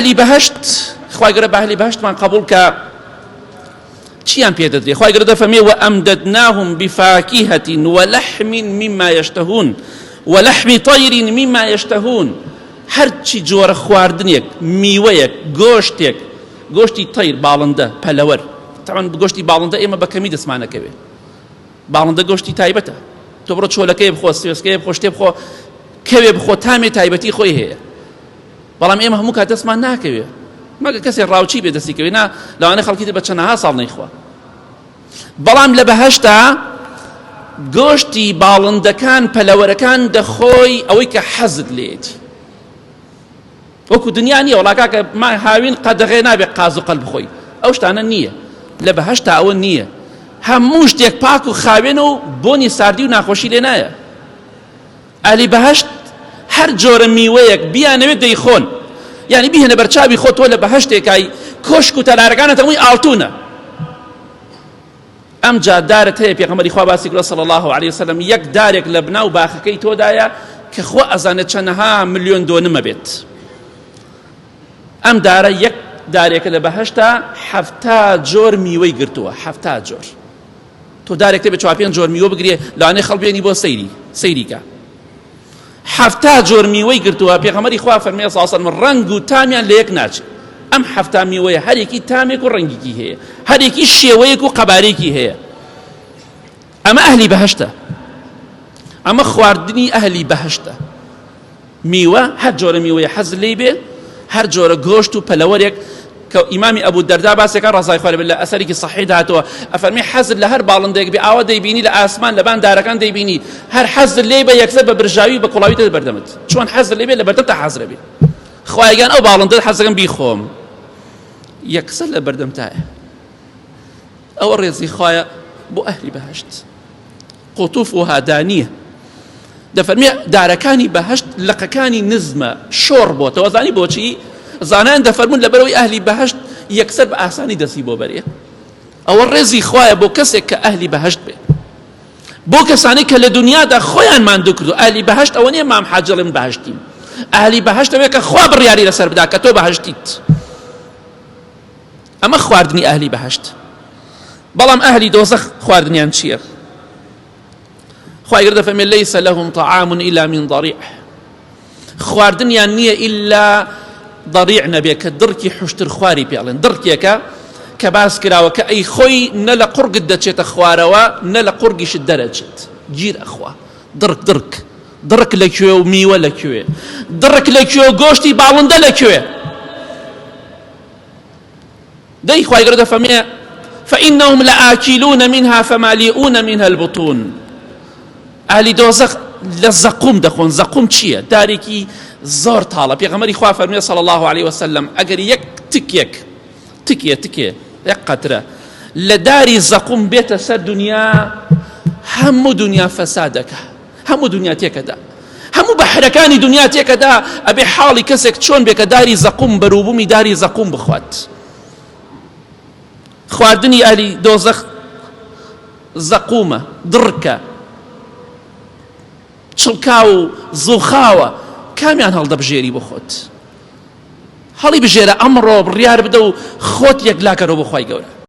ئەهلی بەهەشت خوای گەورە بە ئەهلی بەهەشتمان قبوڵ کە چیان پێ دەدرێ خوای گەورە دەفەرمێ وأمددناهم بفاکهة ولحم مما یشتهون ولحم طیر مما یشتهون هەرچی جۆرە خواردنێک میوەیەک گۆشتێک گۆشتی تەیر باڵندە پەلەوەر تەعەن گۆشتی باڵندە ئێمە بە کەمی دەستمانەکەوێ باڵندە گۆشتی تایبەتە تۆ بڕۆ چۆلەکەی بخۆ سوێسکەی بخۆ شتێ بخۆ کەوێ بخۆ تامێ تایبەتی خۆی هەیە بەڵام ئێمە هەموو کات دەستمان ناکەوێ مەگە کەسێ ڕاوچی بێ دەستی کەوێ نا لەوانەیە خەڵکی تر بە چەنەها ساڵ نەیخوا بەڵام لە بەهەشتا گۆشتی باڵندەکان پەلەوەرەکان دەخۆی ئەوەی کە حەزت لێتی وەکو دنیا نییە وڵا کاکە ما هاوین قەدەغێ نابێ قاز و قەل بخۆی ئەو شتانە نییە لە بەهەشتا ئەوە نییە هەموو شتێک پاک و خاوێن و بۆنی ساردی و ناخۆشی لێ نایە ئەهلی بەهەشت هەر جۆرە میوەیەک بیانەوێت دەیخۆن یعنی بیهێنە بەرچاوی خۆت تۆ لە بەهەشتێکای کۆشک و تەلارەکانت هەمووی ئاڵتونە ئەمجا دارت هەیە پێغەمبەری خوا باسی کردووە صلی الله علیه وسلم یەک دارێک لە بناو باخەکەی تۆدایە کە خوا ئەزانێت چەنەها ملیۆن دۆنمە بێت ئەم دارە یەک دارێکە لە بەهەشتا حەفتا جۆر میوەی گرتووە حەفتا جۆر تۆ دارێک تێبێ چوار پێنج جۆر میوە بگرێ لەوانەیە خەڵک بێنی بۆ سەیری سەیری کە حەفتا جۆر میوەی گرتووە پێغەمبەری خوا فەرمی صلی الله علیه ڕەنگ و تامیان لە یەک ناچێت ئەم حەفتا میوەیە هەرێکی تامێک و ڕەنگێکی هەیە هەرێکی شێوەیەک و قەبارێکی هەیە ئەمە ئەهلی بەهەشتە ئەمە خواردنی ئەهلی بەهەشتە میوە، هەر جۆرە میوەیە حەزت لێی بێ، هەر جۆرە گۆشت و پەلەوەرێک کە ئیمامی ئەبو دەردا باسێکە ڕەزای خوای لێ لە ئەسەرێکی سەحیحدا هاتووە ئەفەرمێ حەزت لە هەر باڵندەیەک بێ ئاوا دەیبینی لە ئاسمان لەبان دارەکان دەیبینی هەر حەزت لێی بە یەکسەر بە برژاوی بە کوڵاوی دێت بەردەمت چۆن حەزت لێ بێ لە بەردەمتا حازرە بێ خوایگیان ئەو باڵندە حەزەکەم بیخۆم یەکسەر لە بەردەمتایە ئەوە ڕێزی خوایە بۆ ئەهلی بەهەشت قطوفها دانیە دەفەرمێ دارەکانی بەهەشت لقەکانی نزمە شۆڕ بۆتەوە زانی بۆچی زانایان دەفەرمون لەبەرەوەی ئەهلی بەهەشت یەکسەر بە ئاسانی دەستی بۆ بەرێ ئەوە ڕێزی خوایە بۆ کەسێک کە ئەهلی بەهەشت بێ بۆ کەسانی کە لە دنیادا خۆیان ماندوو کردو ئەهلی بەهەشت ئەوە نییە مام حاجڵێ من بەهەشتیم ئەهلی بەهەشت ئەوەیە کە خوا بڕیاری لەسەر بدا کە تۆ بەهەشتیت ئەمە خواردنی ئەهلی بەهەشت بەڵام ئەهلی دۆزەخ خواردنیان چییە؟ خوای گەورە دەفەرمێ لەیسە لەهم طعام إلا من ضریع خواردنیان نییە ئیلا ضریع نەبێ کە دڕکی حشتر خواری پێڵێن دڕکێکە کە باس کراوە کە ئەی خۆی نە لە قوڕگت دەچێتە خوارەوە نە لە قوڕگیشت دەرەچێت گیر ئەخوا دڕک دڕک دڕک لە کوێ و میوە لە کوێ دڕک لە کوێ و گۆشتی باڵندە لە کوێ دەی خوای گەورە دەفەرمێ فإنهم لآکلون منها فمالیئون منها البطون ئەهلی دۆزەخ لە زەقوم دەخۆن زەقوم چییە دارێکی زۆر تاڵە پێغەمبەری خوا فەرموێ صلی الله علیه وسلم ئەگەر یەک تکێک تکێ تکێ یەک قەترە لە داری زەقوم بێتە سەر دنیا هەموو دنیا فەسادەکە هەموو دنیا تێکەدا هەموو بەحرەکانی دنیا تێکەدا ئەبێ حاڵی کەسێک چۆن بێ کە داری زەقوم بەروبوومی داری زەقوم بخوات خواردنی ئەهلی دۆزەخ زەقومە دڕکە چڵکا و زوخاوە کامیان هەڵدەبژێری بۆ خۆت هەڵی بژێرە ئەمڕۆ بڕیار بدە و خۆت یەکلاکەرەوە بۆ خوای گەورە.